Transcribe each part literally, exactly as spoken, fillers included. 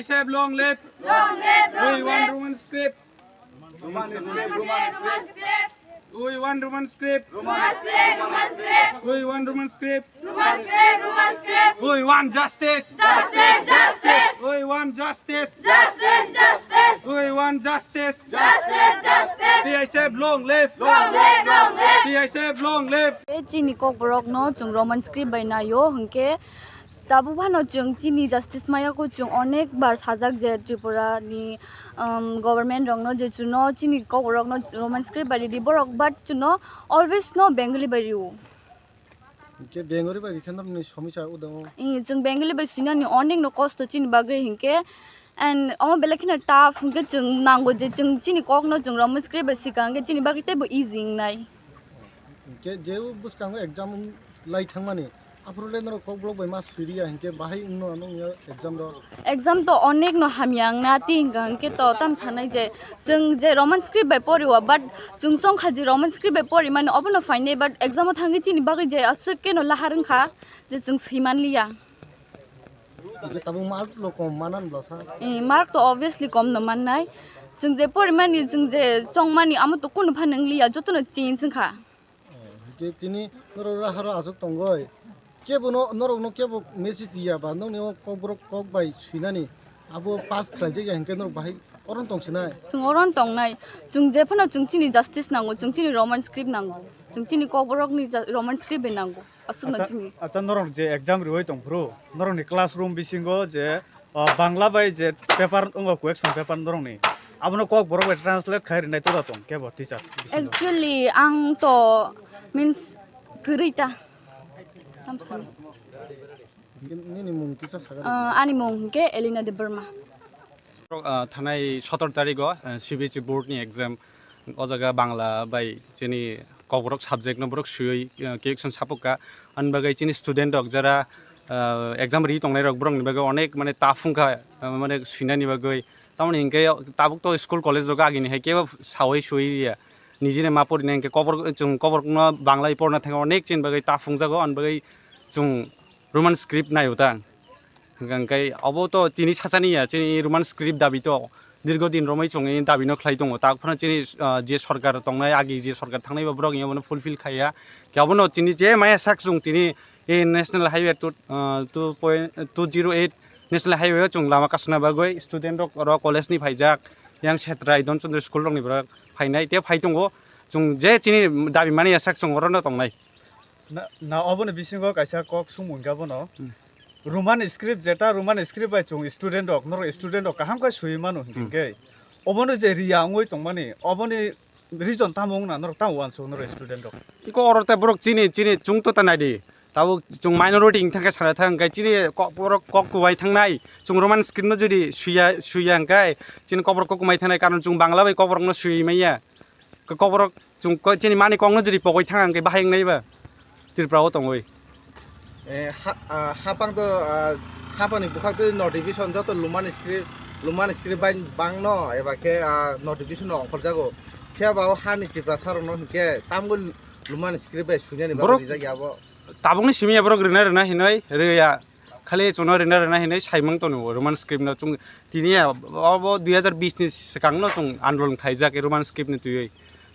Save, long live. Long live, long live. We want Roman script. Roman script, Roman script. We want Roman script. Roman script, Roman script. We want Roman script. Roman script, Roman script. We want justice. Justice, justice. We want justice. Justice, justice. We want justice. Justice, justice. P I save, long live. Long live, long live. P I save, long live. Chini kokborok no chwng Roman script bai naio hwnkhe, tabuk phano chwng chini justice maya kho, chwng onek bar sajak je Tripura ni, um, government rok no je chuno chini kokborok no Roman script bai ridi borok, but chuno always no Bengali bai rio. Hwnkhe Bengali bai rikhe norokni somisa udo. Ih, chwng Bengali bai swinani onek no kosto chini bagwi hwnkhe, and omo belai kheno tough hwnkhe chwng nango je chwng chini kok no chwng Roman script bai swika hwnkhe chini bagwi teibo easy wngnai. Hwnkhe je bwskango exam lai thangmani, aphuru le norok kokborok bai ma suriya hwnkhe bahai wngno ano wngya exam rok? Exam to onek no hamya wngna ti hwnkha hwnkhe to tam sanai je chwng je Roman script bai poriwa, but chwng chongkha je Roman script bai porimani obono phainai, but exam o thangwi chini bagwi je aswk keno lahar wngkha je chwng swimanliya. Hwnkhe tabuk mark lo kom manan bwlasa? Eh, mark to obviously kom no mannai. Chwng je porimani, chwng je chongmani, amo to kunu phan wngliya, jotono change wngkha. Oh, hwnkhe tini norok raharo aswk tongoi. Kebono, norokno kebo message diya ba, nokni o kokborok kok bai swinani abo pass khlaijak ya hwnkhe norok bahai oron tong sinai? Chwng oron tongnai. Chwng jephano chwng chini justice nango, chwng chini Roman script nango. Chwng chini kokborokni ja-, Roman script bai nango. Aswkno chini. Acha, norok je exam riwi tongphuru, norokni classroom bisingo je, ah, Bangla bai je paper wngo, question paper norokni, abono kokborok bai translate khai rinai toda tong kebo teacher bisingo? Actually, ang to, means, kwrwi ta. Tam sani. Nini mung kisa sakha? Ah, ani mung hwnkhe Elena Debbarma. Ah, thanai sotor tarigo, ah, C B S E board ni exam. O jaga Bangla bai chini kokborok subject no borok swiwi, ah, correction sapukha. Ani bagwi chini student rok jara, ah, exam ri tongnai rok borok ni bagwi onek mane tough wngkha, ah, mane swinani bagwi. Tamoni hinkhe tabuk to school college rok agini hai kebo sawi swiwi riya. Nijini ma porinai hinkhe kobor, chwng kobor no Bangla bai porna thangwi onek chini bagwi tough wngjago, ani bagwi chwng Roman script naio ta. Hwnkhe obo to tini sachani ya, chini Roman script dabi to dirgo din romwi chwngwi dabi no khlai tongo. Tak phano chini, ah, je sorkar tongnai, agi je sorkar thangnai ba borok abono fulfill khaiya. Khe abono chini je maya sak chwng tini, eh, National Highway two, ah, two point two zero eight National Highway o chwng lama kasuna bagwi student rok oro college ni phaijak, yang Setrai Don Chandra school rok ni borok phainai tei phai tongo. Chwng je chini dabi mani ya sak chwng oro no tongnai. Na, na oboni bisingo kaisa kok sumung kha bono. Hmm. Roman script, jeta Roman script bai chwng student rok, norok student rok kaham khe swiwi mano Hmm. hinkhe. Obono je riya wngwi tongmani, oboni reason tamo wngna norok tamo uansuk norok student rok? Iko oro tei borok chini, chini chwng to ta naidi. Tabuk chwng minority wngthang khe sana thang khe chini kok, borok kok kwbai thangnai. Chwng Roman script no jodi swiya, swiya hwnkhe chini kok borok kok kwbai thangnai, karon chwng Bangla bai kok borok no swiwi manya. Kok borok chwng ko-, chini mani kokno jodi pogwi thang ang khe bahai wngnai ba Tripura o tongwi. Eh, ha-, ah, hapang to, ah, hapang ni bukhak to notification joto Roman script, Roman script bai bangno eba khe, ah, notification no ongkhorjago. Phiya ba o hani Tiprasa rok no hinkhe tamgo Roman script bai suinani bagwi Borok rijak ya bo. Tabukni simi ya borok rina rina hinwi rwya. Khali chwngno rina rina hinwi saimang tongo Roman script no chwng tini ya obo dui hazar bish ni swkang no chwng andolon khaijak Roman script ni twiwi.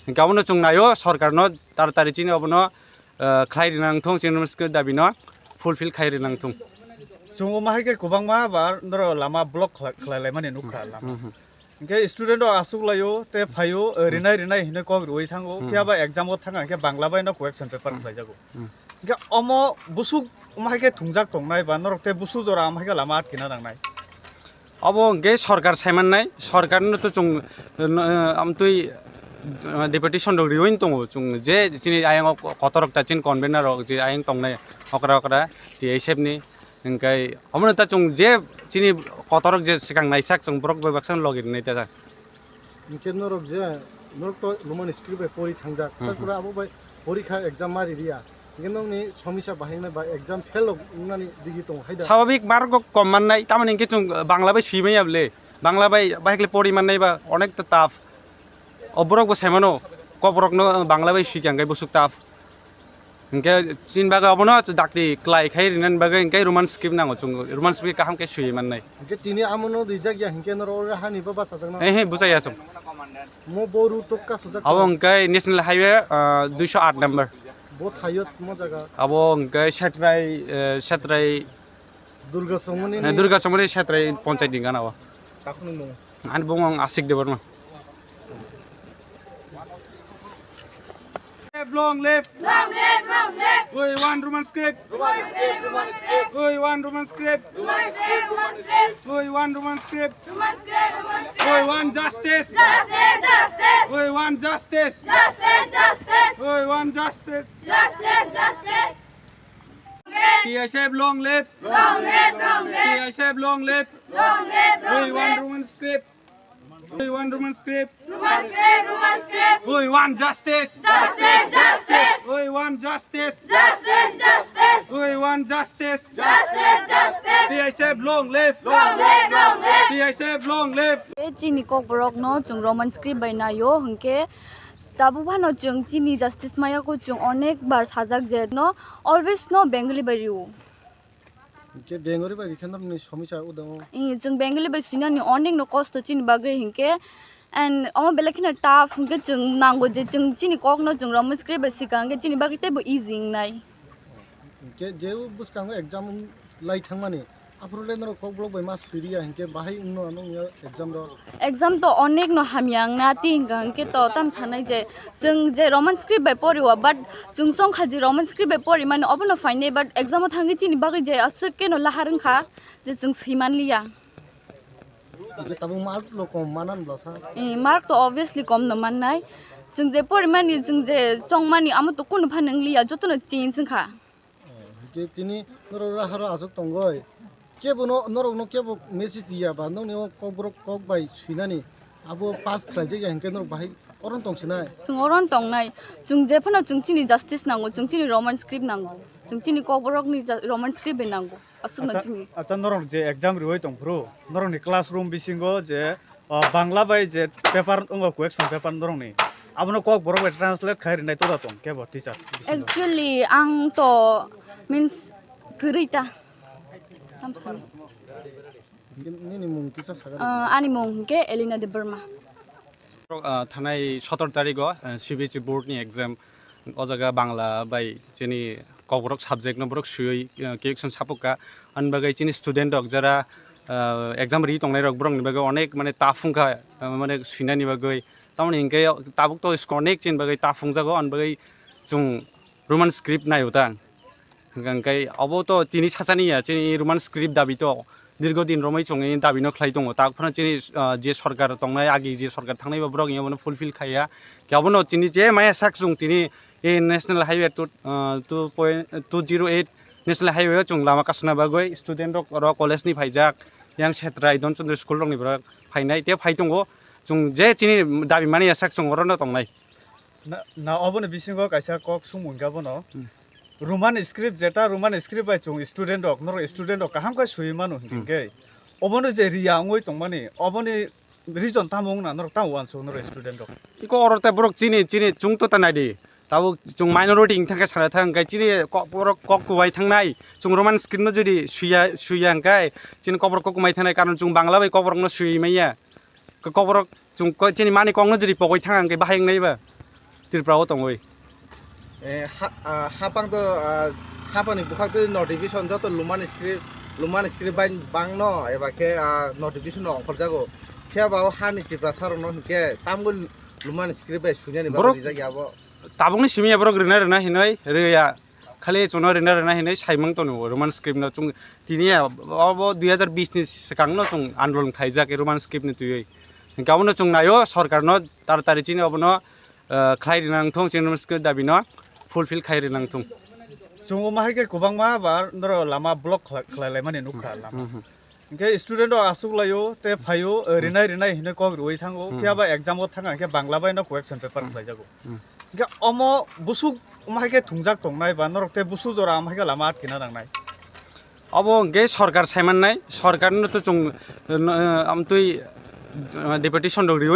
Hinkhe abono chwng naio sorkar no taratari chini obono, ah, khlai rina wngthong chini Roman script dabi no fulfill khai rina wngthong. Chwng omo hai khe kwbangma bar norok lama block khlai, khlai laimani nukha lama. Hmm, hmm. Hinkhe student rok aswk laio, tei phaio, eh, Hmm. rinai rinai hinwi kok rwui thango. Hmm. Phiya ba exam o thang khe Bangla bai no correction paper Hmm. khlaijago. Hmm. Hinkhe omo busuk omo hai khe thwngjak tongnai ba norok tei busuk jora omo hai khe lama atkina nangnai. Obo hinkhe sorkar saimannai, sorkar no to chwng, eh, amtwi, eh, deputation rok riwi tongo chwng je chini ayang o kotor rok ta chini convener rok je ayang tongnai okra okra T I S F ni. Hinkhe omono ta chwng je chini kotorok je swkang naisak chwng borok bai baksa logi rwnai ta. Hinkhe norok je, norok to Roman script bai pori thangjak, Hmm, hmm. Tarpore abo bai porikha exam ma ririya. Hinkhe nokni somisa bahai wngnai ba exam fail rok wngnani digi tongo hai da. Swababik mark rok kom mannai, tamoni hinkhe chwng Bangla bai swi manya bwle. Bangla bai bahai khe pori mannai ba onek ta tough. O borok bo saimano, koborok no Bangla bai swi kha hinkhe busuk tough. Hinkhe chini bagwi abono dakti klai khai rinani bagwi hinkhe Roman script nango chwng, Roman script kaham khe swiwi mannai. Hinkhe tini amono rijak ya hinkhe norok oro hani bo bachajak na? He, he, bwchaya chwng. Mo bo route o kasujak Abo tong. Hinkhe National Highway, ah, duiso aat number. Bo thaio mo jaga. Abo hinkhe Setrai, eh, Setrai, Durga Chongmani eh, ni Durga Chongmani Setrai Panchayat ni gana o. Takhunung mo. Ani bumung Asik Debbarma. Long live! Long live, long live! We want Roman script! Roman script, Roman script! We want Roman script! Roman script, Roman script! We want Roman script! Roman script, Roman script! We want justice! Justice, justice! We want justice! Justice, justice! We want justice! Justice, justice! T I S F long live! Long live, long live! T I S F long live! Long live, long live! We want Roman script! We want Roman script! Roman script, Roman script! We want justice! Justice, justice! We want justice! Justice, justice! We want justice! Justice, justice! T I S F long live! Long live, long live! T I S F long live! E chini kokborok no chwng Roman script bai naio, hinkhe tabuk phano chwng chini justice maya kho chwng onek bar sajak je no always no Bengali bai rio. Hinkhe Bengali bai rikhe norokni somisa udo. Ee, chwng Bengali bai swinani onek no kosto chini bagwi hinkhe. And omo belai kheno tough hinkhe chwng nango je chwng chini kok no chwng Roman script bai swika hinkhe chini bagwi teibo easy wngnai. Hinkhe je bwskango exam lai thangmani, aphuru le norok kokborok bai ma swiriya hinkhe bahai wngno ano wngya exam rok? Exam to onek no hamya wngna, tei hwnkha hwnkhe to tam sanai je chwng je Roman script bai poriwo, but chwng chongkha je Roman script bai porimani obono phainai, but exam o thangwi chini bagwi je aswk keno lahar wngkha je chwng swimanliya. Hinkhe tabuk mark lo kom manan bwlasa? Eh, mark to obviously kom no mannai. Chwng je porimani, chwng je chongmani, amo to kunu phan wngliya, jotono change wngkha. Oh, hinkhe tini norok raharo aswk tongoi. Kebono, norokno kebo message diya ba, nokni o kokborok kok bai swinani, abo pass khlaijak ya hinkhe norok bahai oron tongsinai. Chwng oron tongnai. Chwng jephano chwng chini justice nango, chwng chini Roman script nango. Chwng chini kokborokni ja-, Roman script bai nango. Aswkno Acha, chini. Acha, norok je exam riwi tongphuru, norokni classroom bisingo je, ah, Bangla bai je paper wngo, question paper norokni, abono kokborok bai translate khai rinai toda tong kebo teacher bisingo? Actually, ang to, means, kwrwi ta. Tam sani. Nini mung kisa sakha. Ah, ani mung hwnkhe Elena Debbarma. Ah, thanai sotor tarikh o, ah, C B S E board ni exam. O jaga Bangla bai chini kokborok subject no borok swiwi, ah, correction sapok kha. Ani bagwi chini student rok jara, ah, exam ri tongnai rok borok ni bagwi onek mane tough wngkha, ah, mane swinani bagwi. Tamoni hinkhe tabuk to onek chini bagwi tough wngjago, ani bagwi chwng Roman script naio ta. Hwnkhe obo to tini sachani ya, chini Roman script dabi to dirgo din romwi chwngwi dabi no khlai tongo. Tak phano chini, ah, je sorkar tongnai, agi je sorkar thangnai ba borok abono fulfill khaiya. Khe abono chini je maya sak chwng tini e National Highway two, ah, two point two zero eight National Highway o chwng lama kasuna bagwi student rok oro college ni phaijak, yang Setrai Don Chandra school rok ni borok phainai tei phai tongo. Chwng je chini dabi mani ya sak chwng oro no tongnai. Na, na oboni bisingo kaisa kok sumung kha bono. Hmm. Roman script, jeta Roman script bai chwng student rok, norok student rok kaham khe swiwi mano Hmm. hinkhe. Obono je riya wngwi tongmani, oboni reason tamo wngna norok tamo uansuk norok student rok? Iko oro tei borok chini, chini chwng to ta naidi. Tabuk chwng minority wngthang khe sana thang khe chini kok, borok kok kubai thangnai. Chwng Roman script no jodi swiya, swiya hwnkhe chini kokborok kok kumai thangnai, karon chwng Bangla bai kokborok no swiwi manya. Kokborok chwng ko-, chini mani kokno jodi pogwi thang ang khe bahai wngnai ba Tripura o tongwi. Eh, ha, ah, hapang to, ah, hapangni bukhak to notification joto Roman script, Roman script bai bangno eba khe, ah, notification no ongkhorjago. Phiya ba o hani Tiprasa rokno hinkhe tamgo Roman script bai suinani bagwi Borok rijak ya abo. Tabukni simi ya borok rina rina hinwi rwya. Khali chwngno rina rina hinwi saimang tongo Roman script no chwng tini ya obo dui hajar bish ni swkang no chwng andolon khaijak Roman script ni twiwi. Hinkhe abono chwng naio sorkar no taratari chini obono, ah, khlai rina wngthong chini Roman script dabi no fulfill khai rina wngthong. Chwng omo hai khe kwbangma bar norok lama block khlai, khlai laimani nukha lama. Hmm, hmm. Hinkhe student rok aswk laio, tei phaio, eh, Hmm. rinai rinai hinwi kok rwui thango. Hmm. Phiya ba exam o thang ang khe Bangla bai no correction paper Hmm. khlaijago. Hmm. Hinkhe omo busuk omo hai khe thwngjak tongnai ba norok tei busuk jora omo hai khe lama atkina nangnai. Obo hinkhe sorkar saimannai, sorkar no to chwng, eh, amtwi, eh, deputation rok riwi